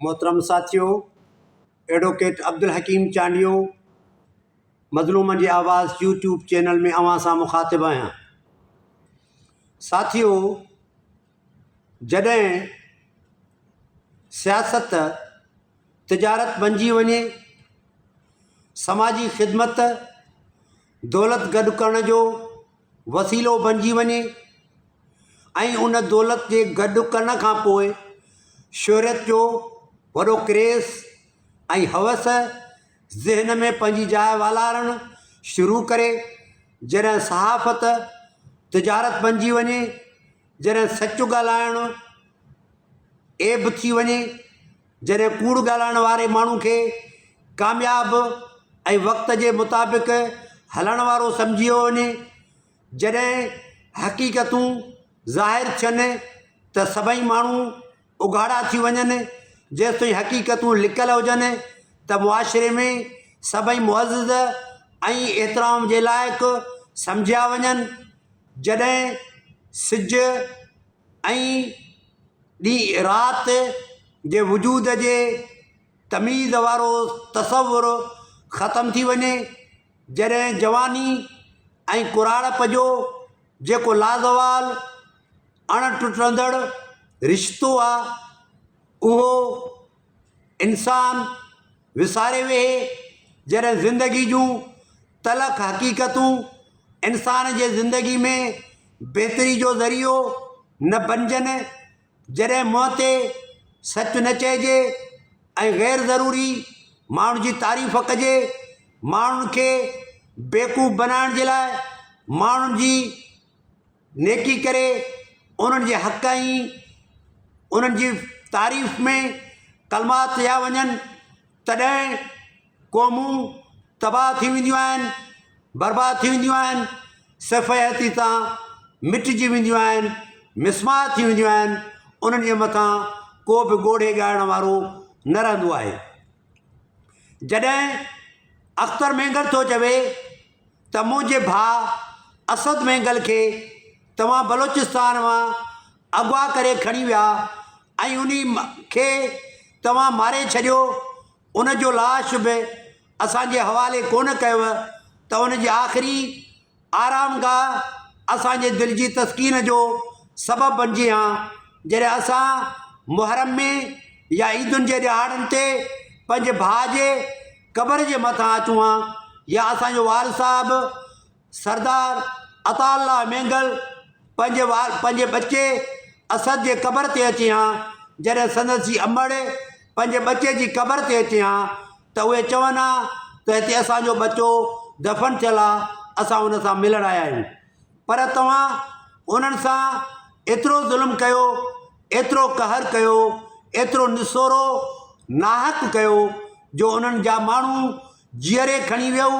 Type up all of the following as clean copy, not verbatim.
محترم ساٿيو ايڊووڪيٽ عبدالحڪيم چانڊيو مظلومن جي آواز يوٽيوب چينل ۾ اوهان سان مخاطب آهيان ساٿيو جڏهن سياست تجارت بنجي وڃي سماجي خدمت دولت گڏ ڪرڻ جو وسيلو بنجي وڃي ۽ ان دولت جي گڏ ڪرڻ کان پوء شهرت جو وڏو ڪريز ۽ هوس ذهن ۾ پنهنجي جاء والارڻ شروع ڪري، جڏهن صحافت تجارت بنجي وڃي، جڏهن سچ ڳالهائڻ عيب ٿي وڃي، جڏهن ڪوڙ ڳالهائڻ واري ماڻهو کي ڪامياب ۽ وقت جي مطابق هلڻ وارو سمجهيو وڃي. جڏهن حقيقتون ظاهر ٿين ته سڀئي ماڻهو اگهاڙا ٿي وڃن، جيستائين حقيقتون لڪل هجن ته معاشري ۾ سڀئي معزز ۽ احترام جي لائق سمجهيا وڃن، جڏهن سج ۽ ڏينهن رات جي وجود جي تميز وارو تصور ختم ٿي وڃي. جڏهن جواني ۽ ڪراڙپ جو جيڪو لازوال اڻ ٽٽندڙ رشتو آ اهو انسان وساري ويهي، جڏهن زندگي جون تلخ حقيقتون انسان جي زندگي ۾ بهتري جو ذريعو نه بنجن، جڏهن منهن تي سچ نه چئجي ۽ غير ضروري ماڻهن جي تعريف ڪجي، ماڻهن کي بيوقوف بنائڻ جي لاء ماڻهن جي نيڪي ڪري انهن جي حق ۽ انهن جي تعريف ۾ ڪلمات چيا وڃن تڏهن قومون تباهه ٿي وينديون آهن، برباد ٿي وينديون آهن، صفحه حياتي تان مٽجي وينديون آهن، مسمار ٿي وينديون آهن، انهن جي مٿان ڪو به ڳوڙهي ڳائڻ وارو نه رهندو آهي. جڏهن اختر مينگل ٿو چوي ته منهنجي ڀاء اسد مينگل کي توهان بلوچستان مان اغوا ڪري کڻي ويا ۽ انهي کي توهان ماري ڇڏيو ان جو لاش به اسان جي حوالي ڪونه ڪيو ته ان جي آخري آرامگاهه اسان جي دل جي تسڪين جو سبب بنجي هان. جڏهن اسان محرم ۾ يا عيدن جي ڏهاڙن تي پنهنجي ڀاء جي قبر جي مٿان اچون هان يا اسان جو والد صاحب سردار عطاء الله مينگل پنهنجي وال پنهنجي ٻچي اسد جي قبر تي اچي هان، جڏهن سندس جي امڙ پنهنجي ٻچي جي قبر تي اچي هان ته اهي چون ها ته هتي اسان جو ٻچو دفن ٿيل آ، اسان ان سان ملڻ آيا آهيون. پر توهان انهن سان ايترو ظلم ڪيو، ايترو قهر ڪيو، ايترو نسورو ناحق ڪيو جو انهن جا ماڻهو جيئري کڻي ويو،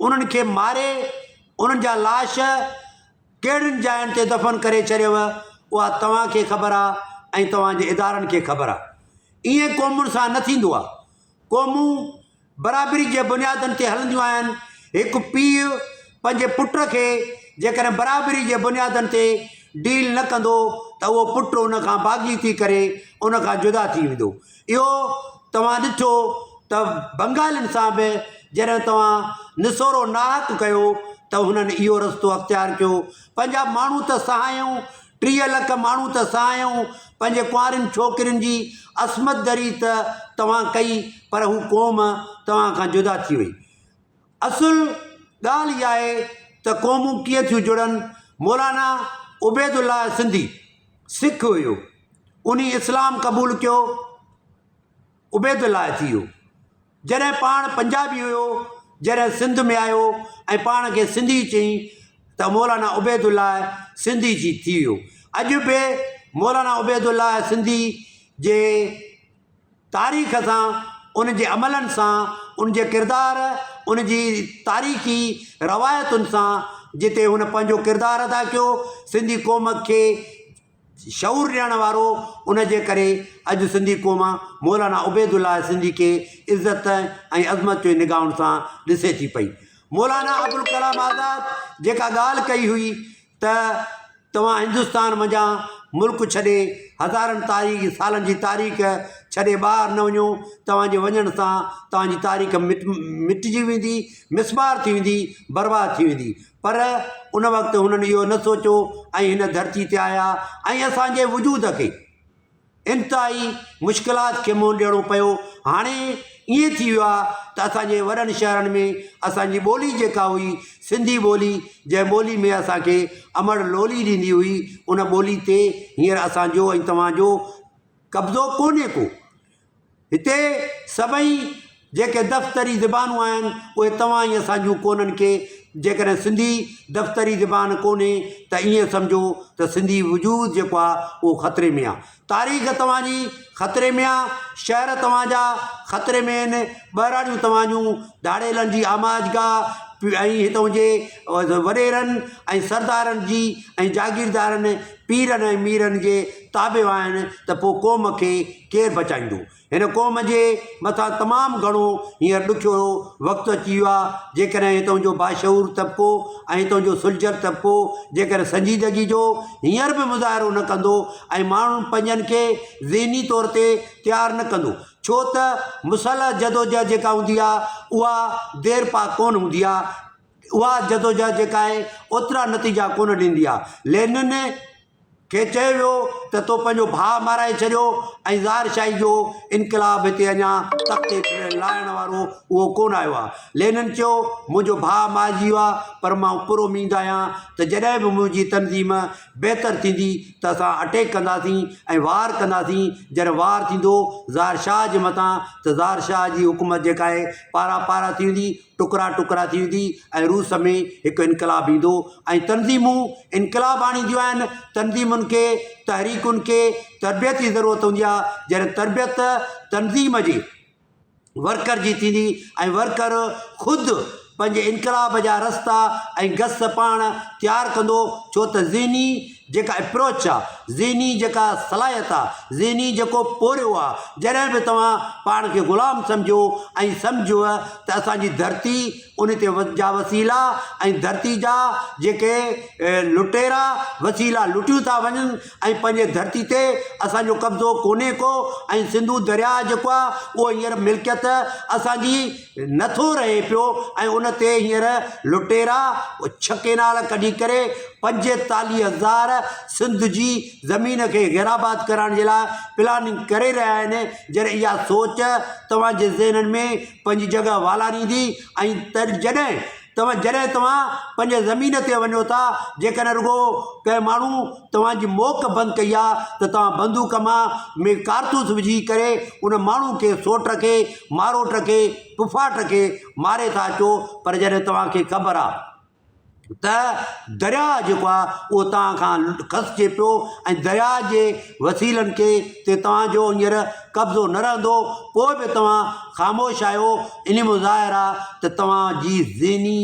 انهن کي ماري انهن جا لاش ڪهڙين جاين تي دفن ڪري ڇڏيو اها توهان کي خبر آ ۽ توهان جي ادارن کي خبر آ. ائين قومن سان نه ٿيندو آ. قومون برابري جي بنيادن تي هلنديون آهن. هڪ پيء پنهنجي پٽ کي جيڪڏهن برابري جي بنيادن تي ڊيل نه ڪندو ته اهو پٽ ان کان باغي ٿي ڪري ان کان جدا ٿي ويندو. اهو توهان ڏٺو ته بنگالين سان به جڏهن توهان نسورو ناحق ڪيو ته هنن اهو رستو اختيار ڪيو. پنهنجا ماڻهو ته سهايائون، 30 لک ماڻهو ته سهايائون، پنهنجي ڪنوارين ڇوڪرين جي عصمت دري ته توهان ڪئي پر هو قوم توهان کان جدا ٿي وئي. اصل ڳالهه اها آهي ته قومون ڪيئن ٿيون جڙن؟ مولانا عبيدالله سنڌي سک هيو. انهي اسلام قبول ڪيو، عبيدالله ٿي ويو. جڏهن پاڻ پنجابي هيو، جڏهن سنڌ ۾ آيو ۽ پاڻ کي سنڌي چيائين ته مولانا عبيدالله سنڌي جي ٿي ويو. اڄ به مولانا عبيدالله سنڌي جي تاريخ سان، ان جي عملن سان، ان جي ڪردار، ان جي تاريخي روايتن سان جتي هن پنهنجو ڪردار ادا ڪيو، سنڌي قوم کي شعور ڏيڻ وارو، ان جي ڪري اڄ سنڌي قوم مولانا عبيدالله سنڌي کي عزت ۽ عظمت جي نگاهن سان ڏسي ٿي پئي. مولانا ابوالڪلام آزاد جيڪا ڳالهه ڪئي هئي ته توهان هندستان منجهان ملڪ ڇڏي هزارن تاريخ سالن جي تاريخ ڇڏي ٻاهر نه وڃو توهان جي وڃڻ سان توهان جي تاريخ مٽجي ويندي مسمار ٿي ويندي برباد ٿي ويندي پر ان وقت هنن اهو نه سوچيو ۽ هن ڌرتي تي آيا ۽ اسان جي وجود کي انتهائي مشڪلات کي منهن ڏيڻو پيو. هاڻي ائين ٿي ويو آهي ته اسان جي وڏن شهرن ۾ اسان جي ٻولي جيڪا هئي سنڌي ٻولي جنهن ٻولي ۾ اسان کي امڙ لولي ڏيندي هئي ان ٻولي تي هينئر اسان جو ۽ توهان جو قبضو ڪونهي ڪو. هتي سڀئي جيڪي دفتري زبانون آهن اهي توهان ۽ اسان جون ڪونهن ڪي، جيڪڏهن سنڌي دفتري زبان ڪونهي ته ائين سمجهو ته سنڌي وجود جيڪو آهي اهو خطري ۾ آهي. تاريخ توهان جي خطري ۾ آهي، شهر توهان جا خطري ۾ آهن، ٻهراڙيون توهان جون ڌاڙيلن جي آماجگاهه ۽ هتان جي وڏيرن ۽ سردارن جي ۽ جاگيردارن، پيرن ۽ ميرن جي تابع آهن ته پوء قوم کي ڪير بچائيندو؟ هن قوم جي مٿان تمام گهڻو هينئر ڏکيو وقت اچي ويو آهي، جيڪڏهن هتان جو باشعور طبقو ۽ هتان جو سلجهيل طبقو جيڪڏهن سنجيدگي جو هينئر به مظاهرو نه ڪندو ۽ ماڻهن پنهنجن کي ذهني طور تي تيار نه ڪندو ڇو ته مسلح جدوجهد جيڪا هوندي آهي اها ديرپا ڪونه هوندي آهي اها جدوجهد جيڪا آهي اوترا نتيجا ڪونه ڏيندي آهي لينن کي چيو ويو ته تو پنهنجو ڀاء مارائي ڇڏيو ۽ زار شاهي جو انقلاب هتي اڃا تختي لاهڻ وارو اهو ڪونه آيو آهي. لينن چيو، منهنجو ڀاء مارجي ويو آهي پر مان پراميد آهيان ته جڏهن به منهنجي تنظيم بهتر ٿيندي ته اسان اٽيڪ ڪنداسين ۽ وار ڪنداسين، جڏهن وار ٿيندو زار شاهه جي مٿان ته زار شاهه جي حڪومت جيڪا آهي پارا پارا ٿي ويندي. ٽڪرا ٽڪرا ٿي ويندي ۽ روس ۾ هڪ انقلاب ايندو ۽ تنظيمون انقلاب آڻينديون آهن تنظيمن کي تحريڪن کي تربيت جي ضرورت هوندي آهي جڏهن تربيت تنظيم جي ورڪر جي ٿيندي ۽ ورڪر خود پنهنجي انقلاب جا رستا ۽ گس پاڻ تيار ڪندو ڇو ته ذهني جيڪا اپروچ آ، ذهني جيڪا صلاحيت آ، ذهني جيڪو پورهيو آ، جڏهن به توهان پاڻ کي غلام سمجهو ۽ سمجهو ته اسان جي ڌرتي ان تي جا وسيلا ۽ ڌرتي جا جيڪي لٽيرا وسيلا لٽيون ٿا وڃن ۽ پنهنجي ڌرتي تي اسان جو قبضو ڪونهي ڪو ۽ سنڌو درياء جيڪو آ اهو هينئر ملڪيت اسان جي نٿو رهي پيو ۽ ان تي هينئر لٽيرا ڇهه ڪينال ڪڍي ڪري 45 هزار سنڌ جي زمين کي غيرآباد ڪرائڻ جي لاء پلاننگ ڪري رهيا آهن جڏهن اها سوچ توهان جي ذهنن ۾ پنهنجي جڳهه والاريندي ۽ جڏهن توهان جڏهن توهان پنهنجي زمين تي وڃو ٿا جيڪڏهن رڳو ڪنهن ماڻهو توهان جي موڪ بند ڪئي آهي ته توهان بندوق مان ۾ ڪارتوس وجهي ڪري ان ماڻهو کي سوٽ کي ماروٽ کي پڦاٽ کي ماري ٿا اچو پر جڏهن توهان کي خبر آهي ته درياء جيڪو آهي اهو توهان کان کسجي پيو ۽ درياء جي وسيلن کي تي توهان جو هينئر قبضو نه رهندو پوء به توهان خاموش آهيو انهي مان ظاهر آهي ته توهان جي ذهني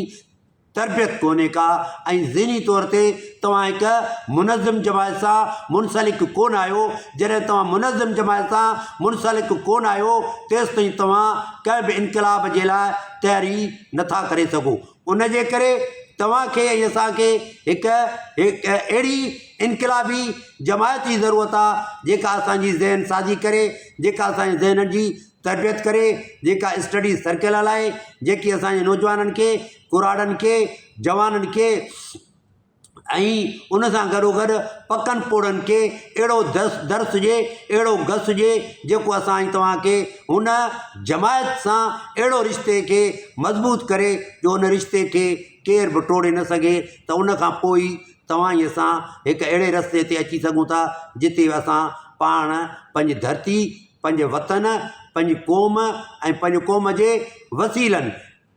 تربيت ڪونهي ڪا ۽ ذهني طور تي توهان هڪ منظم جماعت سان منسلڪ ڪونه آهيو جڏهن توهان منظم جماعت سان منسلڪ ڪونه آهيو تيستائين توهان ڪنهن به انقلاب جي لاء تياري نٿا ڪري سگهو ان جي ڪري توهان کي ۽ اسان کي هڪ هڪ اهڙي انقلابي جماعت جي ضرورت آهي جيڪا اسان جي ذهن سازي ڪري جيڪا اسان جي ذهنن جي تربيت ڪري جيڪا اسٽڊي سرڪل هلائي جيڪي اسان جي نوجوانن کي ڪراڙن کي جوانن کي ۽ ان سان گڏو گڏ پڪن پوڙهن کي اهڙو درس درس ڏئي اهڙو گس ڏئي جيڪو اسان ۽ توهان کي هن جماعت سان اهڙو رشتي کي مضبوط ڪري جو ان رشتي کي ڪير به ٽوڙي نه سگهي ته ان کان پوء ئي توهان ۽ اسان هڪ اهڙي رستي تي اچي سگهون ٿا جتي اسان پاڻ پنهنجي ڌرتي پنهنجي وطن پنهنجي قوم ۽ پنهنجي قوم جي وسيلن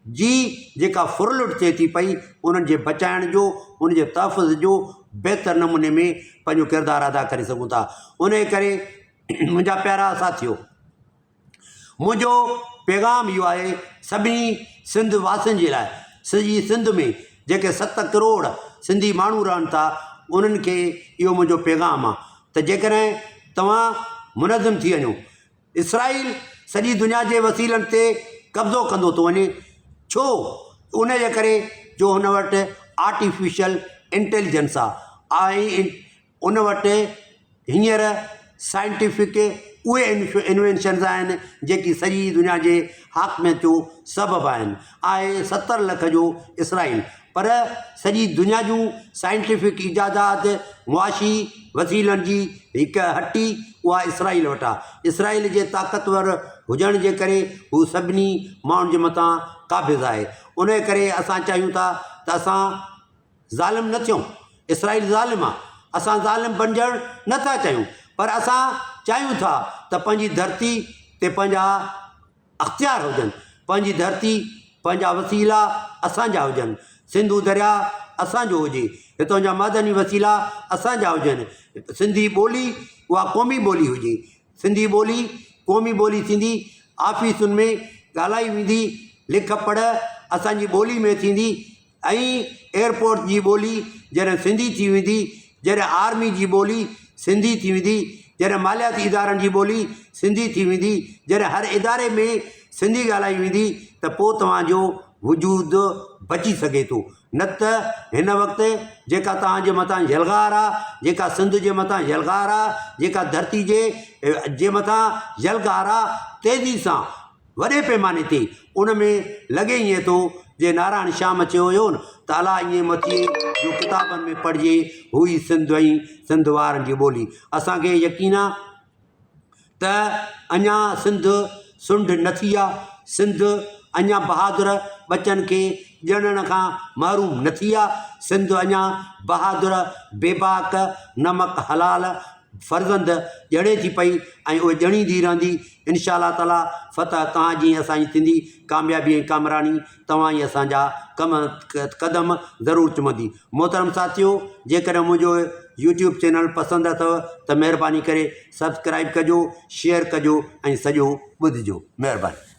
جي جيڪا ڦرلٽ ٿئي ٿي پئي انهن جي بچائڻ جو ان جي تحفظ جو بهتر نموني ۾ پنهنجو ڪردار ادا ڪري سگهون ٿا ان جي ڪري منهنجا پيارا ساٿيو منهنجو پيغام اهو آهي سڀني سنڌ واسين جي لاء سڄي سنڌ ۾ جيڪي 7 ڪروڙ سنڌي ماڻهو رهن ٿا انهن کي اهو منهنجو پيغام آهي ته جيڪڏهن توهان منظم ٿي وڃو اسرائيل سڄي دنيا جي وسيلن تي قبضو ڪندو ٿو وڃي ڇو ان جي ڪري جو هن وٽ آرٽيفيشل انٽيليجنس آهي ۽ ان وٽ هينئر سائنٽيفڪ اهي انوينشنز آهن جيڪي سڄي دنيا جي حاڪميت جو سبب آهن. آهي 70 لک جو اسرائيل پر سڄي دنيا جون سائنٽيفڪ ايجادات معاشي وسيلن جي هڪ هٽي اها اسرائيل وٽ آهي. اسرائيل جي طاقتور هجڻ جي ڪري هو سڀني ماڻهن جي مٿان قابض آهي. انهي ڪري اسان چاهيون ٿا ته اسان ظالم نه ٿيون، اسرائيل ظالم آ، اسان ظالم بنجڻ نه ٿا چاهيون پر اسان چاهيون ٿا ته پنهنجي ڌرتي تي پنهنجا اختيار هجن، پنهنجي ڌرتي، پنهنجا وسيلا اسان جا هجن، سنڌو درياء اسان جو هجي، هتان جا معدني وسيلا اسان جا هجن، سنڌي ٻولي اها قومي ٻولي هجي، سنڌي ٻولي قومي ٻولي ٿيندي، آفيسن ۾ ڳالهائي ويندي، لک پڙهه اسان جي ٻولي ۾ ٿيندي، ۽ ايئرپورٽ جي ٻولي جڏهن سنڌي ٿي ويندي، جڏهن آرمي جي ٻولي سنڌي ٿي ويندي، جڏهن مالياتي ادارن جي ٻولي سنڌي ٿي ويندي، جڏهن هر اداري ۾ سنڌي ڳالهائي ويندي ته پوء توهان جو وجود بچي سگهي ٿو نه ته هن وقت جيڪا توهان جي مٿان يلغار آ، جيڪا سنڌ جي مٿان يلغار آ، جيڪا ڌرتي جي جي مٿان يلغار آ، تيزي سان وڏي پيماني تي ان ۾ لڳي ائين ٿو جي نارائڻ شيام چيو هيو نه ته الا ائين مه ٿئي جو ڪتابن ۾ پڙهجي هئي سنڌ ۽ سنڌ وارن جي ٻولي. اسان کي يقين آ ته اڃا سنڌ سنڍ نه ٿي آ، سنڌ اڃا بهادر ٻچن کي ڄڻڻ کان محروم نه ٿي آ، سنڌ اڃا بهادر بيباڪ نمڪ حلال فرزند ڄڻي ٿي پئي ۽ اهي ڄڻيندي رهندي انشاء الله تعالي فتح توهان جي ۽ اسان جي ٿيندي ڪاميابي ۽ ڪامراني توهان ۽ اسان جا ڪم قدم ضرور چمندي محترم ساٿيو جيڪڏهن منهنجو يوٽيوب چينل پسند اٿو ته مهرباني ڪري سبسڪرائب ڪجو شيئر ڪجو ۽ سڄو ٻڌجو مهرباني.